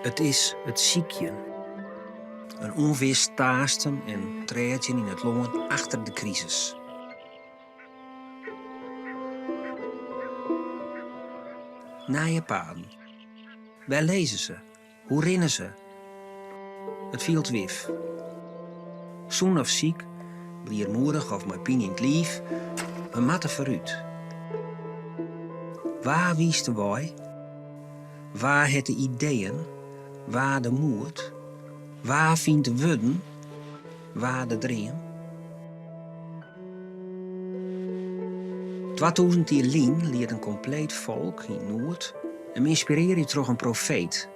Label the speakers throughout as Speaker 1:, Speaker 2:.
Speaker 1: It is it sykjen. In ûnwis taasten en trêdzjen yn it lân achter de krisis. Nije paden. Wêr lizze se? Hoe rinne se? It fielt wif. Sûn of siik, bliermoedich of mei pine yn 't liif, we moatte foarút. Wa wiist de wei? Wa hat de ideeën? Wa de moed? Wa fynt de wurden? Wa de dream? 2000 jier lyn liet in kompleet folk yn noed him ynspirearje troch in profeet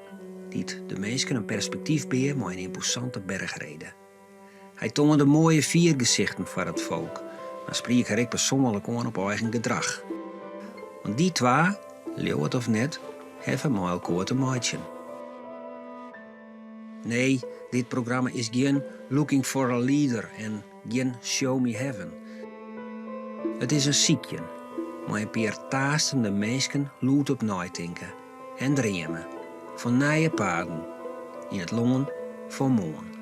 Speaker 1: dy't de minsken in perspektyf bea mei in ymposante berchrede. Hy toande moaie fiergesichten foar it folk, mar spriek har ek persoanlik oan op eigen gedrach. Want dy twa, leau it of net, hawwe mei elkoar te meitsjen. Nee, dit programma is gjin Looking for a Leader en gjin Show Me Heaven. It is in sykjen, mei in pear taastende minsken lûd op neitinke en dreame fan nije paden yn it lân fan moarn.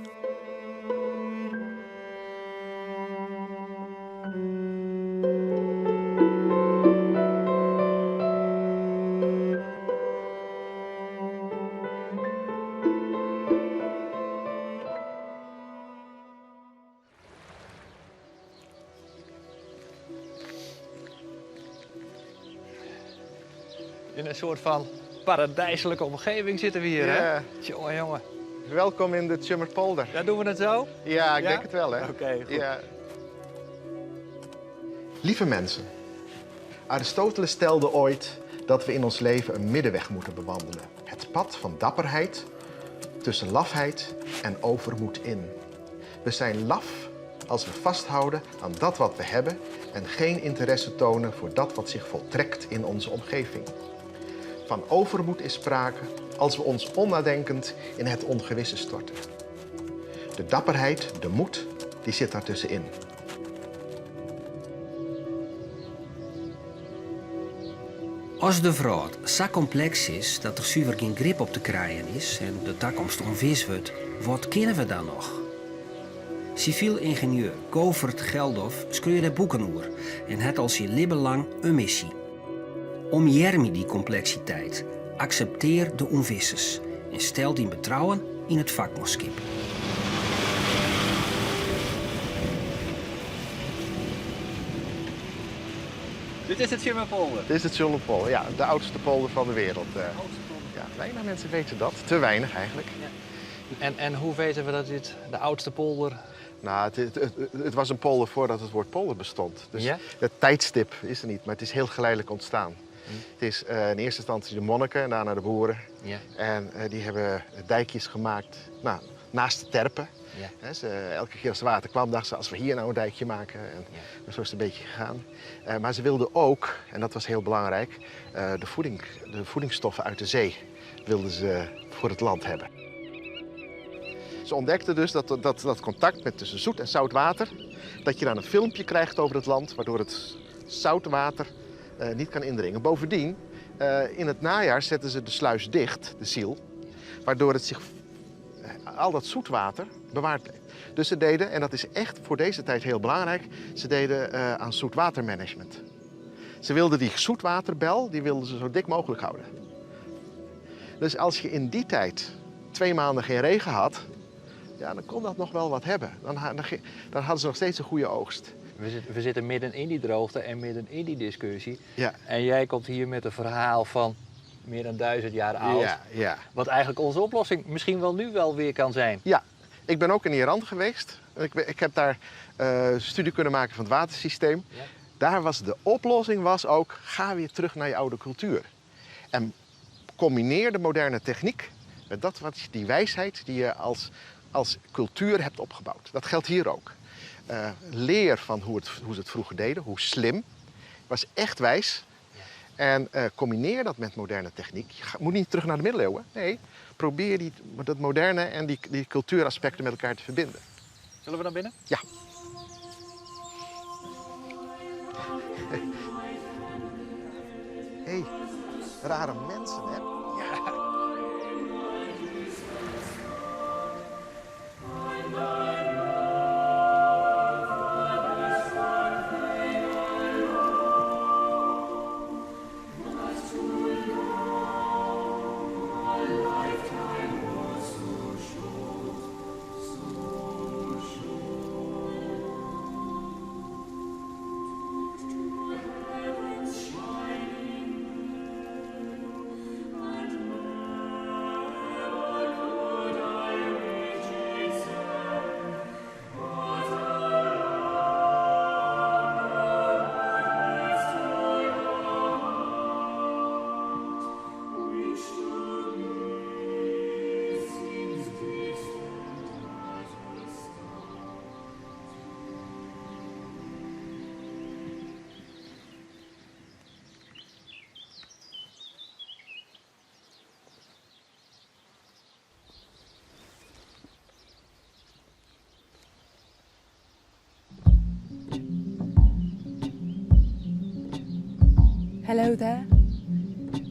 Speaker 2: In een soort van paradijselijke omgeving zitten we hier, hè? Jongen, jongen.
Speaker 3: Welkom in de Tsjummerpolder.
Speaker 2: Ja, doen we het zo?
Speaker 3: Ja, ik denk het wel, hè?
Speaker 2: Oké, goed.
Speaker 3: Ja. Lieve mensen, Aristoteles stelde ooit dat we in ons leven een middenweg moeten bewandelen. Het pad van dapperheid tussen lafheid en overmoed in. We zijn laf als we vasthouden aan dat wat we hebben en geen interesse tonen voor dat wat zich voltrekt in onze omgeving. Van overmoed is sprake als we ons onnadenkend in het ongewisse storten. De dapperheid, de moed, die zit daartussenin.
Speaker 1: As de wrâld sa kompleks is dat der suver gjin grip op te krijen is en de takomst ûnwis wurdt, wat kinne we dan noch? Sivyl yngenieur Govert Geldof skreau dêr boeken oer en hat al syn libben lang in missy. Omearmje dy kompleksiteit, akseptear de ûnwissens en stel dyn betrouwen yn it fakmanskip.
Speaker 2: Dit is de Tsjummerpolder?
Speaker 3: Dit is de Tsjummerpolder, ja. De oudste polder van de wereld. Ja, weinig mensen weten dat. Te weinig eigenlijk.
Speaker 2: Ja. En, en hoe weten we dat dit de oudste polder...
Speaker 3: Nou, het, het, het, het was een polder voordat het woord polder bestond. Dus
Speaker 2: Ja?
Speaker 3: het tijdstip is er niet, maar het is heel geleidelijk ontstaan. Het is in eerste instantie de monniken en daarna de boeren.
Speaker 2: Ja.
Speaker 3: En die hebben dijkjes gemaakt, nou, naast de terpen.
Speaker 2: Ja.
Speaker 3: Hè, elke keer als het water kwam, dachten ze, als we hier nou een dijkje maken. En zo is het een beetje gegaan. Maar ze wilden ook, en dat was heel belangrijk, de voedingsstoffen uit de zee wilden ze voor het land hebben. Ze ontdekten dus dat contact met tussen zoet en zout water, dat je dan een filmpje krijgt over het land, waardoor het zoute water niet kan indringen. Bovendien, in het najaar zetten ze de sluis dicht, de ziel, waardoor het zich al dat zoetwater bewaard bleef. Dus ze deden, en dat is echt voor deze tijd heel belangrijk, ze deden aan zoetwatermanagement. Ze wilden die zoetwaterbel, die wilden ze zo dik mogelijk houden. Dus als je in die tijd 2 maanden geen regen had, ja, dan kon dat nog wel wat hebben. Dan hadden ze nog steeds een goede oogst.
Speaker 2: We zitten midden in die droogte en midden in die discussie.
Speaker 3: Ja.
Speaker 2: En jij komt hier met een verhaal van meer dan 1000 jaar oud.
Speaker 3: Ja, ja.
Speaker 2: Wat eigenlijk onze oplossing misschien wel nu wel weer kan zijn.
Speaker 3: Ja, ik ben ook in Iran geweest. Ik heb daar studie kunnen maken van het watersysteem.
Speaker 2: Ja.
Speaker 3: Daar was de oplossing was ook, ga weer terug naar je oude cultuur. En combineer de moderne techniek met die wijsheid die je als cultuur hebt opgebouwd. Dat geldt hier ook. Leer van hoe ze het vroeger deden, hoe slim. Was echt wijs. En combineer dat met moderne techniek. Je moet niet terug naar de middeleeuwen. Nee, probeer dat moderne en die cultuuraspecten met elkaar te verbinden.
Speaker 2: Zullen we naar binnen?
Speaker 3: Ja. Hé, hey, rare mensen, hè?
Speaker 2: Ja.
Speaker 4: Hello there.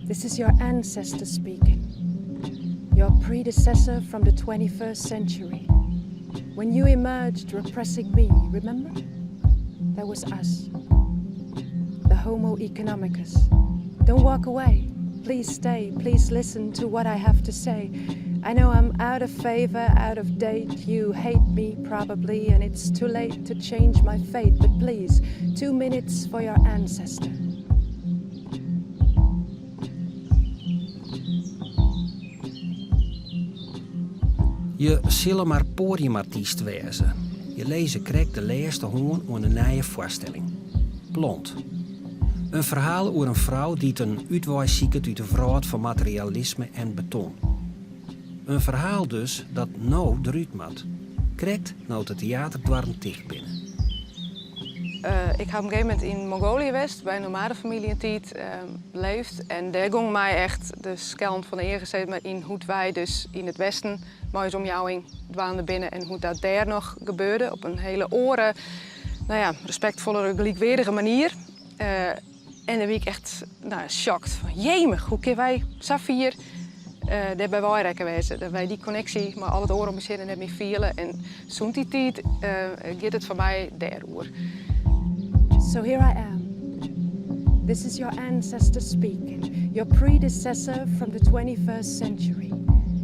Speaker 4: This is your ancestor speaking. Your predecessor from the 21st century. When you emerged repressing me, remember? That was us. The Homo economicus. Don't walk away. Please stay. Please listen to what I have to say. I know I'm out of favor, out of date. You hate me, probably, and it's too late to change my fate. But please, 2 minutes for your ancestor.
Speaker 1: Je sille mar poadiumartyst wêze. Je lizze krekt de lêste hân oan de nije foarstelling. Plont. In ferhaal oer in frou dy't in útwei siket út de wrâld fan materialisme en beton. In ferhaal dus dat no derút moat. Krekt no't de teaterdoarren ticht binne.
Speaker 5: Ik ha op in gegeven momint yn Mongolië west, by in nomadefamylje in tiid leefd. En dêr gong my echt de skellen fan de eagen sis mar, yn hoe't wy dus yn it Westen mei ús omjouwing dwaande binne en hoe't dat dêr noch gebeurde op in hiele oare, no ja, respektfollere, gelykweardige manier. En dêr wie ik echt, no ja, shocked. Fan, jemig, hoe kinne wy sa fier dêrby weirekke wêze? Dat wy dy konneksje mei al it oare om ús hinne net mear fiele. En sûnt dy tiid giet it foar my dêroer.
Speaker 4: So here I am. This is your ancestor speaking, your predecessor from the 21st century.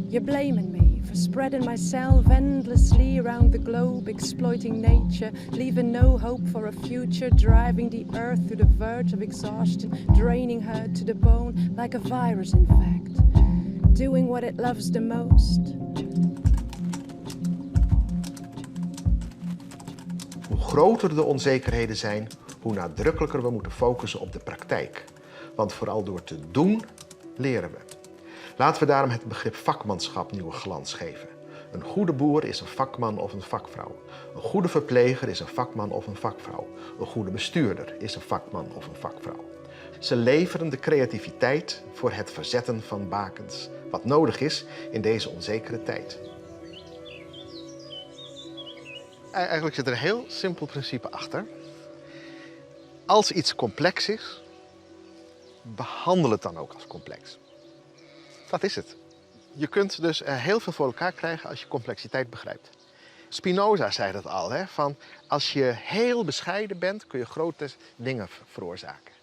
Speaker 4: You're blaming me for spreading myself endlessly around the globe, exploiting nature, leaving no hope for a future, driving the earth to the verge of exhaustion, draining her to the bone like a virus, in fact. Doing what it loves the most.
Speaker 3: Hoe groter de onzekerheden zijn, hoe nadrukkelijker we moeten focussen op de praktijk. Want vooral door te doen, leren we. Laten we daarom het begrip vakmanschap nieuwe glans geven. Een goede boer is een vakman of een vakvrouw. Een goede verpleger is een vakman of een vakvrouw. Een goede bestuurder is een vakman of een vakvrouw. Ze leveren de creativiteit voor het verzetten van bakens, wat nodig is in deze onzekere tijd. Eigenlijk zit er een heel simpel principe achter. Als iets complex is, behandel het dan ook als complex. Dat is het. Je kunt dus heel veel voor elkaar krijgen als je complexiteit begrijpt. Spinoza zei dat al, hè, van als je heel bescheiden bent, kun je grote dingen veroorzaken.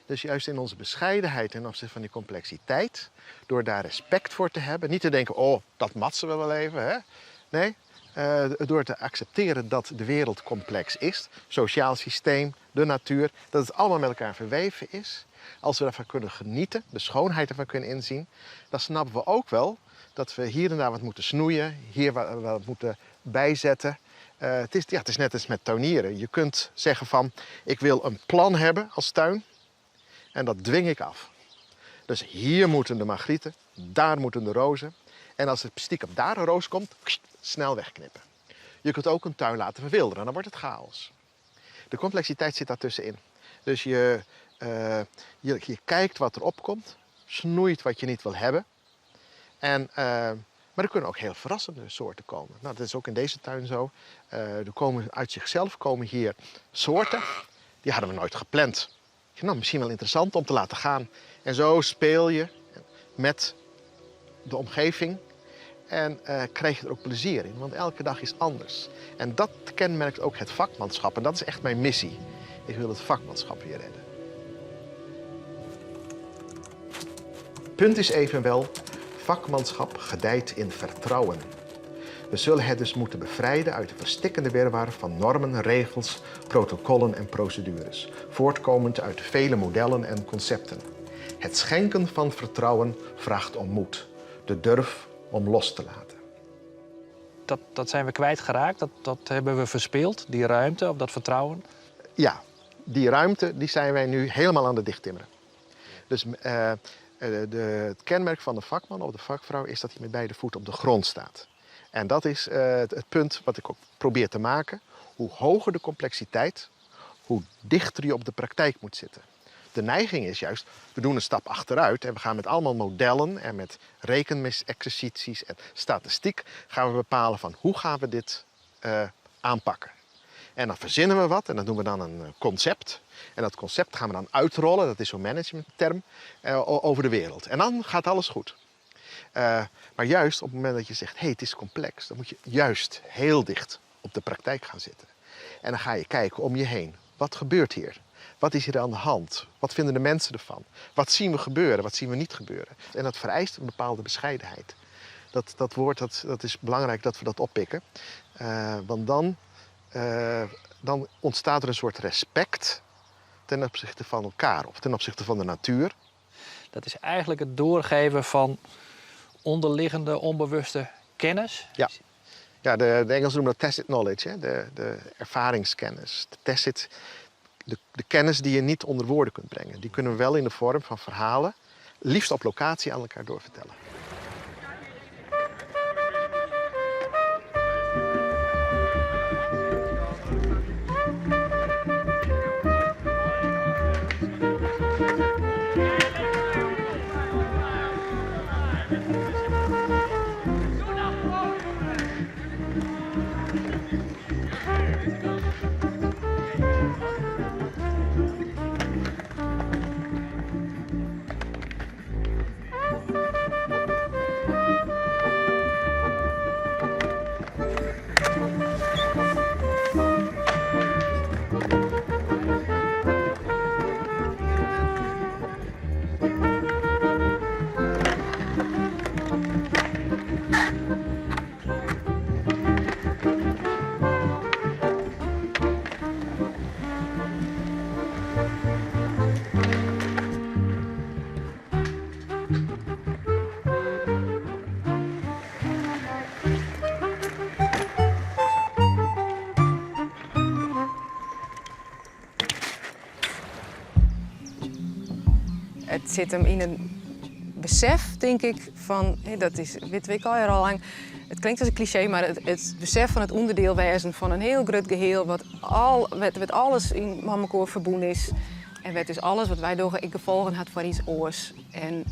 Speaker 3: Dus juist in onze bescheidenheid ten opzichte van die complexiteit, door daar respect voor te hebben, niet te denken, oh, dat matsen we wel even. Hè? Nee, door te accepteren dat de wereld complex is, sociaal systeem, de natuur, dat het allemaal met elkaar verweven is. Als we daarvan kunnen genieten, de schoonheid ervan kunnen inzien, dan snappen we ook wel dat we hier en daar wat moeten snoeien, hier wat moeten bijzetten. Ja, het is net als met tuinieren. Je kunt zeggen van, ik wil een plan hebben als tuin en dat dwing ik af. Dus hier moeten de margrieten, daar moeten de rozen. En als het stiekem daar een roos komt, snel wegknippen. Je kunt ook een tuin laten verwilderen, dan wordt het chaos. De complexiteit zit daartussenin. Dus je kijkt wat er opkomt, snoeit wat je niet wil hebben. Maar er kunnen ook heel verrassende soorten komen. Nou, dat is ook in deze tuin zo. Er komen uit zichzelf komen hier soorten, die hadden we nooit gepland. Nou, misschien wel interessant om te laten gaan. En zo speel je met de omgeving en krijg je er ook plezier in, want elke dag is anders. En dat kenmerkt ook het vakmanschap en dat is echt mijn missie. Ik wil het vakmanschap weer redden. Punt is evenwel, vakmanschap gedijt in vertrouwen. We zullen het dus moeten bevrijden uit de verstikkende wirwar van normen, regels, protocollen en procedures, voortkomend uit de vele modellen en concepten. Het schenken van vertrouwen vraagt om moed, de durf om los te laten.
Speaker 2: Dat zijn we kwijtgeraakt, dat hebben we verspeeld, die ruimte of dat vertrouwen.
Speaker 3: Ja, die ruimte die zijn wij nu helemaal aan het dichttimmeren. Dus het kenmerk van de vakman of de vakvrouw is dat hij met beide voeten op de grond staat. En dat is het punt wat ik ook probeer te maken. Hoe hoger de complexiteit, hoe dichter je op de praktijk moet zitten. De neiging is juist, we doen een stap achteruit en we gaan met allemaal modellen en met rekenexercities en statistiek gaan we bepalen van hoe gaan we dit aanpakken. En dan verzinnen we wat en dat noemen we dan een concept. En dat concept gaan we dan uitrollen, dat is zo'n managementterm, over de wereld. En dan gaat alles goed. Maar juist op het moment dat je zegt, hey, het is complex, dan moet je juist heel dicht op de praktijk gaan zitten. En dan ga je kijken om je heen. Wat gebeurt hier? Wat is hier aan de hand? Wat vinden de mensen ervan? Wat zien we gebeuren? Wat zien we niet gebeuren? En dat vereist een bepaalde bescheidenheid. Dat woord, dat is belangrijk dat we dat oppikken. Want dan ontstaat er een soort respect ten opzichte van elkaar of ten opzichte van de natuur.
Speaker 2: Dat is eigenlijk het doorgeven van onderliggende, onbewuste kennis.
Speaker 3: Ja, ja, de Engelsen noemen dat tacit knowledge, hè? De ervaringskennis. De tacit, de kennis die je niet onder woorden kunt brengen. Die kunnen we wel in de vorm van verhalen, liefst op locatie aan elkaar doorvertellen.
Speaker 5: Het zit hem in een besef, denk ik, van, hè, dat is, weet ik al al lang. Het klinkt als een cliché, maar het besef van het onderdeelwezen van een heel groot geheel, wat alles in elkaar verbonden is. En wat dus alles wat wij doen in gevolgen had voor iets oors. En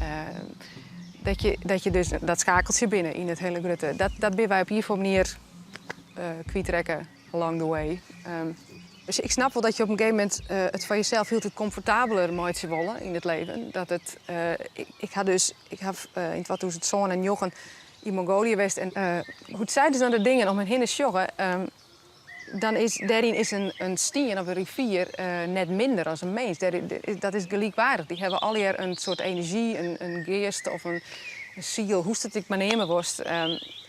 Speaker 5: dat je dus dat schakeltje binnen in het hele grote, dat ben wij op hier voor manier kwijtrekken along the way. Dus ik snap wel dat je op een gegeven moment het van jezelf heel het comfortabeler maakt te willen in het leven. Dat het ik, ik had dus, ik heb in 2009 in Mongolië geweest en hoe het zij dus naar de dingen om hen heen te sjoggen, dan is daarin is een steen of een rivier net minder dan een mens. Dat is gelijkwaardig. Die hebben al hier een soort energie, een geest of een ziel, hoe het ik maar nemen worst.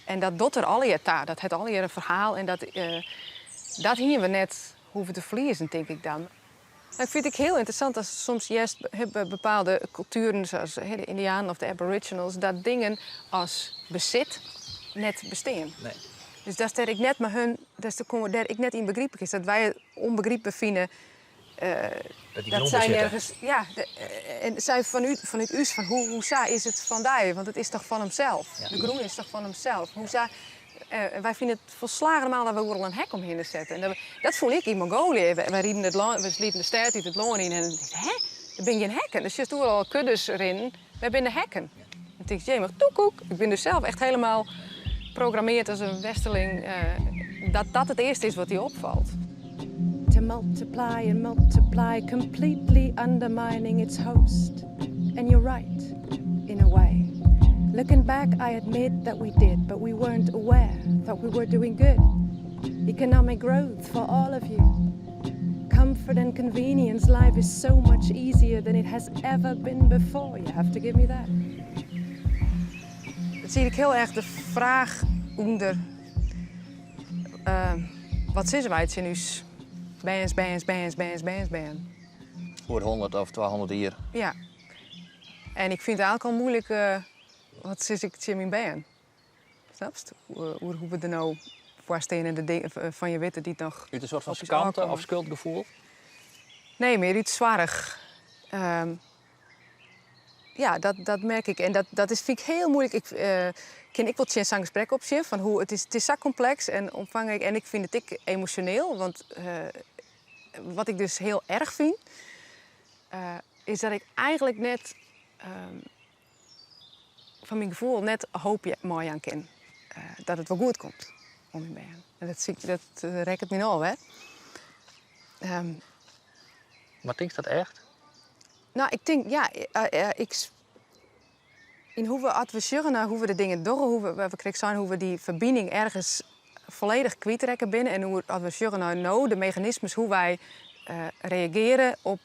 Speaker 5: En dat doet er al hier daar. Dat het al hier een verhaal en dat hier we net hoeven te verliezen, denk ik dan. Ik vind het heel interessant dat soms juist hebben bepaalde culturen, zoals de Indianen of de Aboriginals, dat dingen als bezit net bestaan. Dus dat is ik net met hun, dat is de kom, daar ik net in begrijp is dat wij het onbegrijpbaar vinden.
Speaker 2: Dat die
Speaker 5: Dat
Speaker 2: grond
Speaker 5: zij
Speaker 2: bezitten.
Speaker 5: nergens, ja, de en zij vanuit u van hoe zij is het van daar, want het is toch van hemzelf. De groen is toch van hemzelf. Hoe zij, wij vinden het volslagen normaal dat we overal een hek omheen zetten. En dat voel ik in Mongolië. Wij rieden het land, we lieten de stad uit het loon in en dan denk ik, hè? Er ben geen hekken. Dus je stoer al kuddes erin. We zijn de hekken. En dan denk ik, jee, maar toekoek. Ik ben dus zelf echt helemaal geprogrammeerd als een westerling. Dat dat het eerste is wat die opvalt.
Speaker 4: To multiply and multiply, completely undermining its host. And you're right, in a way. Looking back, I admit that we did, but we weren't aware, thought we were doing good. Economic growth for all of you. Comfort and convenience, life is so much easier than it has ever been before. You have to give me that.
Speaker 5: Dat zie ik heel erg de vraag onder... wat zijn wij het in uw bands, bands, bands, bands, bands, bands.
Speaker 6: Voor 100 of 200 hier.
Speaker 5: Ja. En ik vind het eigenlijk al moeilijk, wat is ik in mijn band? Snap je? Hoe we er nou voor staan en de dingen van je weten die nog
Speaker 2: Uit een soort van
Speaker 5: op je
Speaker 2: schaamte
Speaker 5: aankomen.
Speaker 2: of schuldgevoel?
Speaker 5: Nee, meer iets zwaardig. Ja, dat merk ik. En dat vind ik heel moeilijk. Ik ken ik wel een gesprek op zich van hoe het is zo complex en omvangrijk. En ik vind het ik emotioneel, want wat ik dus heel erg vind, is dat ik eigenlijk net van mijn gevoel net hoop je mooi aan ken. Dat het wel goed komt om mijn baan. En dat zie ik, dat rekent me al, hè.
Speaker 2: Mar tinkst dat echt?
Speaker 5: No, ik tink, ja, ik, yn hoe we, as we sjogge nei hoe we de dingen dogge, hoe we, wat we krekt seinen, hoe we dy ferbining ergens folledich kwytrekke binne en hoe, as we sjogge nei no, de meganismes, hoe wy reagearje op,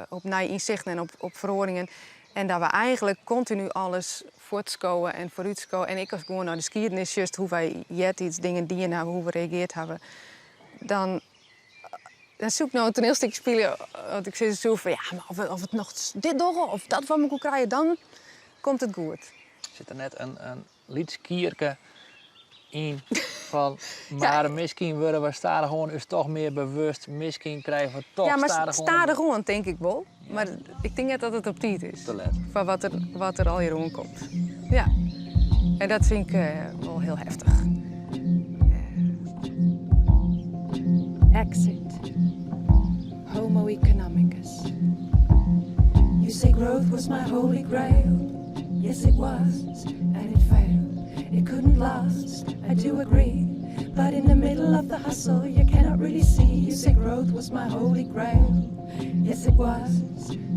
Speaker 5: op nije ynsichten en op, op feroaringen. En dat we eigentlik kontinu alles fuortskowe en foarútskowe. En ek as gewoan nei de skiednis sjochst hoe wy eartiids dingen dien hawwe, hoe we reageard hawwe, dan Dan soe ik no in toanielstikje spylje, want ik sizze soe fan ja, mar of we, of we noch dit dogge of dat foar mekoar krije, dan komt it goed.
Speaker 2: Sit der net in, in lyts kierke yn fan mar ja. miskien wurde we stadichoan ús toch mear bewust, miskien krije we toch
Speaker 5: ja, mar
Speaker 2: stadichoan...
Speaker 5: Stadichoan tink ik wol, mar ik tink net dat it op tiid is.
Speaker 2: Te let.
Speaker 5: Foar wat der, wat der allegear oankomt. Ja. En dat fyn ik eh, wol hiel heftich.
Speaker 4: Exit. Homo economicus. You say growth was my holy grail. Yes, it was, and it failed. It couldn't last, I do agree. But in the middle of the hustle, you cannot really see. You say growth was my holy grail. Yes, it was,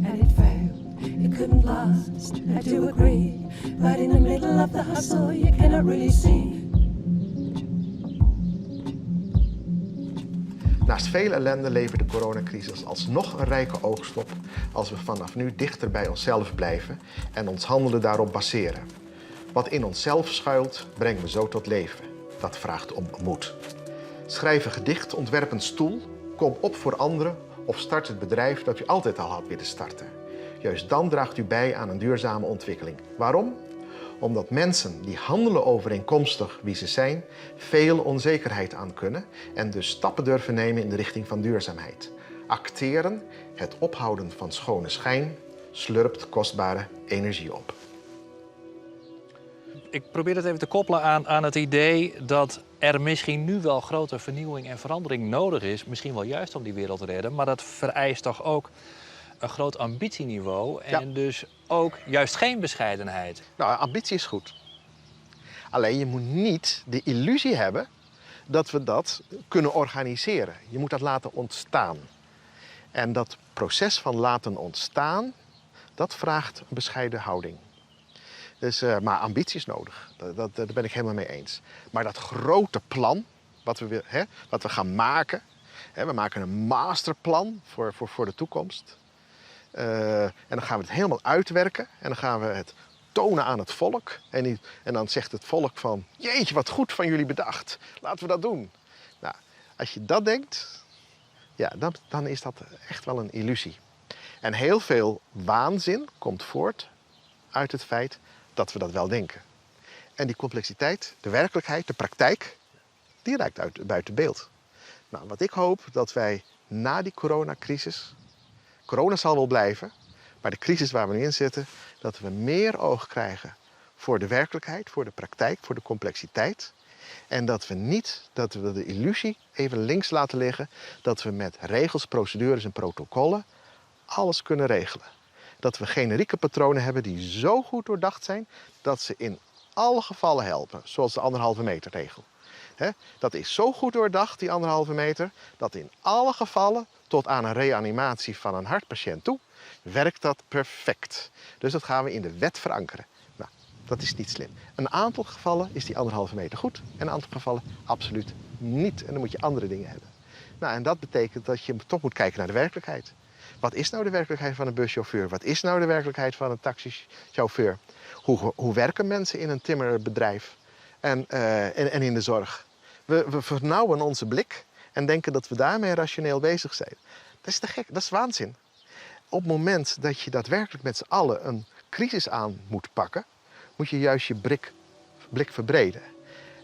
Speaker 4: and it failed. It couldn't last, I do agree. But in the middle of the hustle, you cannot really see.
Speaker 3: Naast veel ellende levert de coronacrisis alsnog een rijke oogst op als we vanaf nu dichter bij onszelf blijven en ons handelen daarop baseren. Wat in onszelf schuilt, brengen we zo tot leven. Dat vraagt om moed. Schrijf een gedicht, ontwerp een stoel, kom op voor anderen of start het bedrijf dat u altijd al had willen starten. Juist dan draagt u bij aan een duurzame ontwikkeling. Waarom? Omdat mensen die handelen overeenkomstig wie ze zijn, veel onzekerheid aan kunnen en dus stappen durven nemen in de richting van duurzaamheid. Acteren, het ophouden van schone schijn, slurpt kostbare energie op.
Speaker 2: Ik probeer het even te koppelen aan, aan het idee dat er misschien nu wel grote vernieuwing en verandering nodig is. Misschien wel juist om die wereld te redden. Maar dat vereist toch ook een groot ambitieniveau. En
Speaker 3: Ja.
Speaker 2: dus ook juist geen bescheidenheid.
Speaker 3: Nou, ambitie is goed. Alleen je moet niet de illusie hebben dat we dat kunnen organiseren. Je moet dat laten ontstaan. En dat proces van laten ontstaan, dat vraagt een bescheiden houding. Dus, eh, maar ambitie is nodig, dat, dat, daar ben ik helemaal mee eens. Maar dat grote plan, wat we, wil- hè, wat we gaan maken, hè, we maken een masterplan voor, voor, voor de toekomst. Eh, en dan gaan we het helemaal uitwerken en dan gaan we het tonen aan het volk. En, die, en dan zegt het volk van, jeetje, wat goed van jullie bedacht. Laten we dat doen. Nou, als je dat denkt, ja, dan, dan is dat echt wel een illusie. En heel veel waanzin komt voort uit het feit dat we dat wel denken. En die complexiteit, de werkelijkheid, de praktijk, die raakt uit, buiten beeld. Nou, wat ik hoop, dat wij na die coronacrisis... Corona zal wel blijven, maar de crisis waar we nu in zitten... dat we meer oog krijgen voor de werkelijkheid, voor de praktijk, voor de complexiteit. En dat we niet, dat we de illusie even links laten liggen... dat we met regels, procedures en protocollen alles kunnen regelen. Dat we generieke patronen hebben die zo goed doordacht zijn... dat ze in alle gevallen helpen, zoals de anderhalve meter regel. Hè, dat is zo goed doordacht, die anderhalve meter, dat in alle gevallen, tot aan een reanimatie van een hartpatiënt toe, werkt dat perfect. Dus dat gaan we in de wet verankeren. Nou, dat is niet slim. Een aantal gevallen is die anderhalve meter goed en een aantal gevallen absoluut niet. En dan moet je andere dingen hebben. Nou, en dat betekent dat je toch moet kijken naar de werkelijkheid. Wat is nou de werkelijkheid van een buschauffeur? Wat is nou de werkelijkheid van een taxichauffeur? Hoe, hoe werken mensen in een timmerbedrijf en, eh, en, en in de zorg? We, we vernauwen onze blik en denken dat we daarmee rationeel bezig zijn. Dat is te gek, dat is waanzin. Op het moment dat je daadwerkelijk met z'n allen een crisis aan moet pakken, moet je juist je blik, blik verbreden.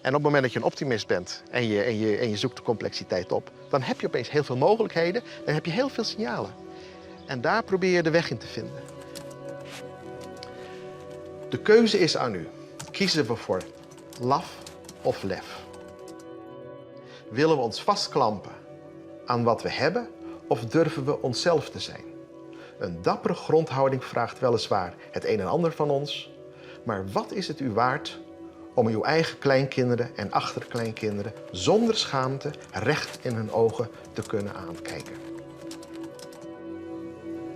Speaker 3: En op het moment dat je een optimist bent en je, en, je, en je zoekt de complexiteit op, dan heb je opeens heel veel mogelijkheden, dan heb je heel veel signalen. En daar probeer je de weg in te vinden. De keuze is aan u. Kiezen we voor laf of lef? Willen we ons vastklampen aan wat we hebben of durven we onszelf te zijn? Een dappere grondhouding vraagt weliswaar het een en ander van ons, maar wat is het u waard Om uw eigen kleinkinderen en achterkleinkinderen zonder schaamte recht in hun ogen te kunnen aankijken.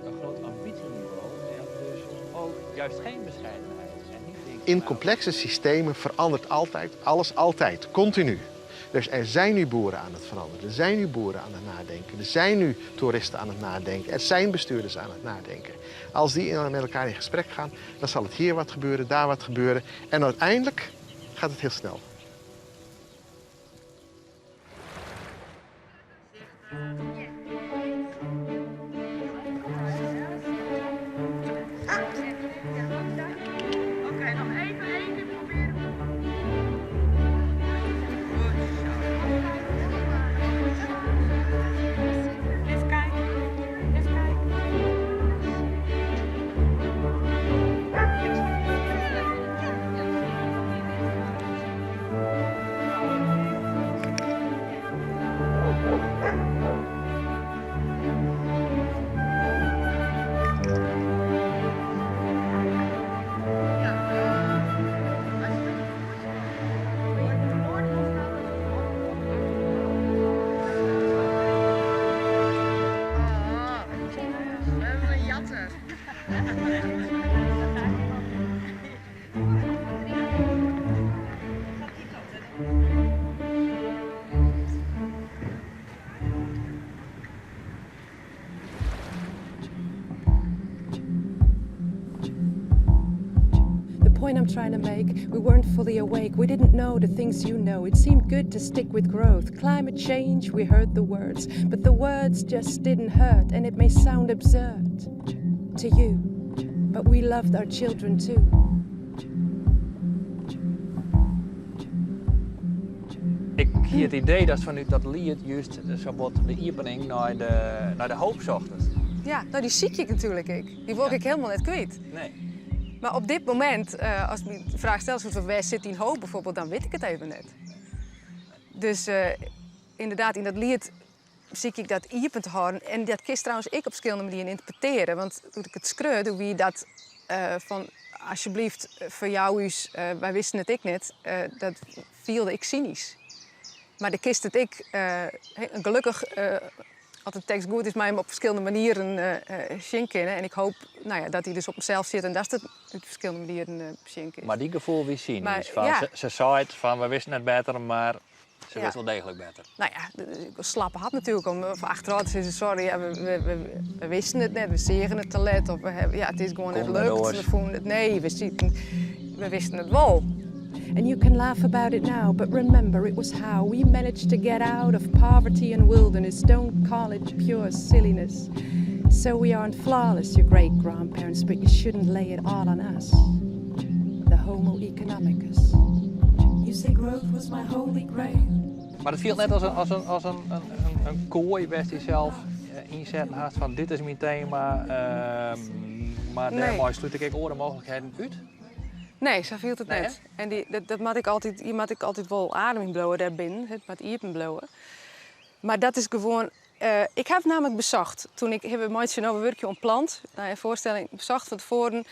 Speaker 2: Een groot ambitieniveau en dus ook juist geen bescheidenheid. En niet denken,
Speaker 3: In
Speaker 2: nou,
Speaker 3: complexe systemen verandert altijd alles altijd, continu. Dus er zijn nu boeren aan het veranderen, er zijn nu boeren aan het nadenken, er zijn nu toeristen aan het nadenken, er zijn bestuurders aan het nadenken. Als die met elkaar in gesprek gaan, dan zal het hier wat gebeuren, daar wat gebeuren. En uiteindelijk gaat het heel snel.
Speaker 5: Oké, nog even één keer proberen. Even kijken. Even kijken.
Speaker 4: The point I'm trying to make, we weren't fully awake. We didn't know the things you know. It seemed good to stick with growth. Climate change, we heard the words, but the words just didn't hurt, and it may sound absurd to you, but we loved our children too.
Speaker 2: Ik hie it idee dat fanút dat liet juist sa wat de iepening nei de hoop socht.
Speaker 5: Ja, nou die zie ik natuerlik ek. Dy wol ik hielendal net kwyt.
Speaker 2: Nee.
Speaker 5: Mar op dit momint, ast my de fraach stelst, fan wêr sit dyn hoop bijvoorbeeld, dan wit ik it even net. Dus ynderdaad, yn dat liet sykje ik dat iepen te hâlden. En dat kinst trouwens ek op ferskillende manieren ynterpretearje. Want doe't ik it skreau, doe wie dat fan alsjeblieft ferjou ús, wy wisten it ek net, dat fielde ik synysk. Mar do kinst it ek, gelokkich, as de tekst goed is, mei him op ferskillende manieren sjen kinne. En ik hoopje, nou ja, dat hy dus op himsels sit en dat it út ferskillende manieren sjen kin.
Speaker 2: Mar dy gefoel wie synysk.
Speaker 5: Mar,
Speaker 2: Fan,
Speaker 5: ja.
Speaker 2: se sei it fan we wisten net better, mar se
Speaker 5: Ja.
Speaker 2: wist wol deeglik better.
Speaker 5: Nou ja, ik slappe hap natuerlik om of achterôf te sizzen, sorry, ja, we wisten it net, we seagen it te let of we hawwe, ja, it is gewoan net
Speaker 2: Kom net
Speaker 5: lukt.
Speaker 2: oars.
Speaker 5: We fûnen it, nee, we sieten, we wisten it wol.
Speaker 4: And you can laugh about it now, but remember it was how we managed to get out of poverty and wilderness. Don't call it pure silliness. So we aren't flawless, your great-grandparents, but you shouldn't lay it all on us. The homo economicus. You say growth was my holy grail.
Speaker 2: Mar it fielt net as in koai wêr'tst dysels ynsetten hast fan dit is myn tema, mar
Speaker 5: Nee.
Speaker 2: dêrmei slút ik ek oare mooglikheden út.
Speaker 5: Nee, sa fielt it
Speaker 2: Nee,
Speaker 5: net.
Speaker 2: hè?
Speaker 5: En dy, dat, dat moat ik altyd, hjir moat ik altyd wol adem yn bliuwe dêrbinnen, it moat iepen bliuwe. Mar dat is gewoan, ik ha nammentlik besocht, doe't ik, we meitsje no, we wurkje oan Plant, nei in foarstelling besocht fan tefoaren,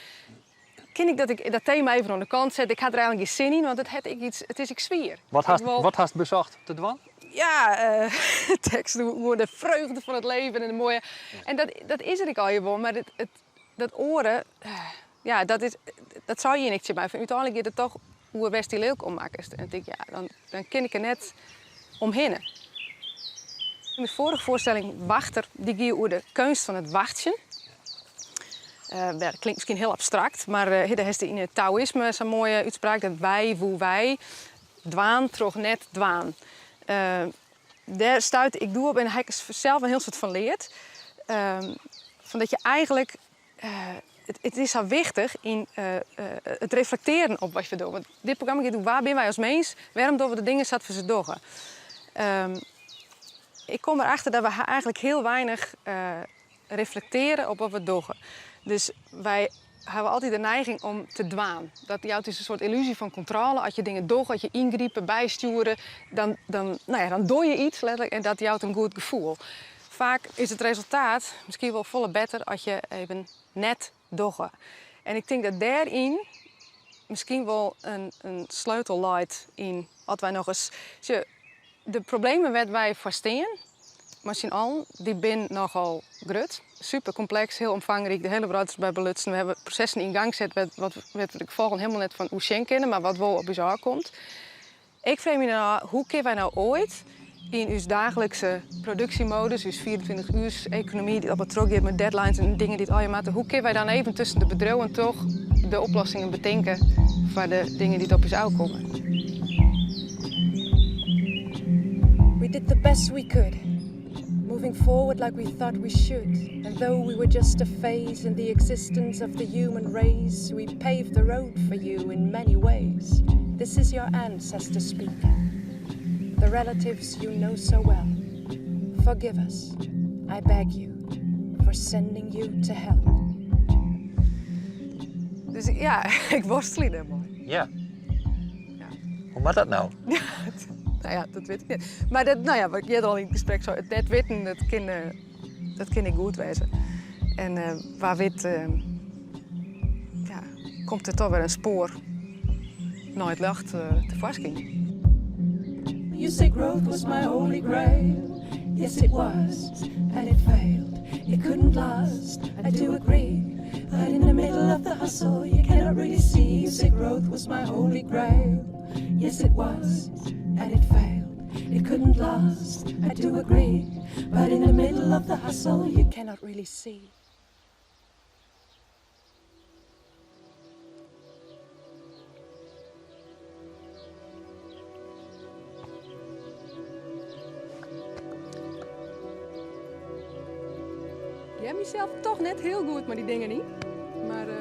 Speaker 5: kin ik dat ik dat tema even oan de kant set? Ik ha der eigenlik gjin sin yn, want it hat ek yts, it is ek swier.
Speaker 2: Wat
Speaker 5: Ik wol
Speaker 2: hast besocht te dwaan?
Speaker 5: Ja, tekst oer de freugde fan it leven en de moaie. En dat is der ek allegear wol, mar dat oare, ja, dat is, dat sei je niks by. Fan úteinlik giet it toch oer wêr'tst dy lilk om makkest. En ik tink, ja, dan kin ik der net omhinne. Yn de foarige foarstelling Wachter, dy gie oer de keunst fan it wachtsjen. Ja, dat klinkt miskien hiel abstrakt, mar dêr hast yn it Taoïsme sa'n moaie útspraak dat wy, woe wy, dwaan troch net dwaan. Dêr stuit ik doe op en ha ik sels in hiel soad fan leard. Fan dat je eigenlik, it is sa wichtich yn it reflektearjen op wat je dogge. Want dit programma giet oer wa binne wy as mins, wêrom dogge we de dingen sa't we se dogge. Ik kom derachter dat we eigenlik hiel weinich reflektearje op wat we dogge. Dus wy hawwe altyd de neiging om te dwaan. Dat jout ús in soart yllúzje fan kontrôle. As je dingen dogge, as je yngripe, bystjoere, dan doch je yts letterlik en dat jout in goed gefoel. Faak is it resultaat miskien wol folle better as je even net dogge. En ik tink dat dêryn miskien wol in, in sleutel leit yn as wy nochris. Sjoch, de problemen wêr't wy foar stean, mei syn allen, dy binne nochal grut. Super kompleks, hiel omfangryk, de hiele wrâld is by belutsen. We hawwe prosessen yn gang set wêr't wat wêr't we de gefolgen hielendal net fan oersjen kinne, mar wat wol op ús ôfkomt. Ik freegje my dan ôf, hoe kinne wy no oait yn ús daaglikse produksjemodus, ús 24 uurs ekonomy dy't altyd trochgiet mei deadlines en dingen dy't allegear moatte, hoe kinne wy dan even tusken de bedriuwen troch de oplossingen betinke foar de dingen dy't op ús ôfkomme?
Speaker 4: We did the best we could, moving forward like we thought we should. And though we were just a phase in the existence of the human race, we paved the road for you in many ways. This is your ancestor speaking, the relatives you know so well. Forgive us, I beg you, for sending you to hell.
Speaker 5: Dus ja, ik worstelje dêrmei.
Speaker 2: Ja.
Speaker 5: Ja.
Speaker 2: Hoe moat dat no?
Speaker 5: Ja, no ja, dat wit ik net. Mar dat, no ja, wat ik earder al yn it gesprek sei, it net witten, dat kin, eh, dat kin ek goed wêze. En eh, wa wit, eh, ja, komt der toch wer in spoar nei it ljocht tefoarskyn.
Speaker 4: You say growth was my holy grail. Yes, it was, and it failed. It couldn't last, I do agree. But in the middle of the hustle, you cannot really see. You say growth was my holy grail. Yes, it was, and it failed. It couldn't last, I do agree. But in the middle of the hustle, you cannot really see.
Speaker 5: Ik hear mysels toch net hiel goed mei dy dingen yn. Mar eh,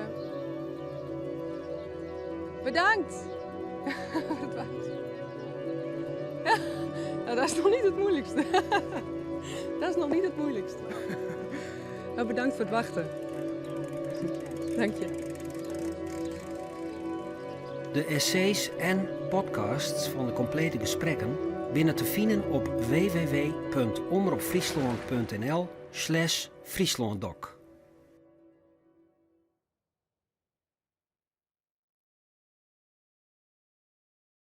Speaker 5: bedankt. Nou, dat is noch net it muoilikste. Dat is noch net it muoilikste. Nou, bedankt foar it wachtsjen. Dank je.
Speaker 1: De essays en podcasts fan de komplete gesprekken binne te finen op www.omropfryslân.nl/fryslândok.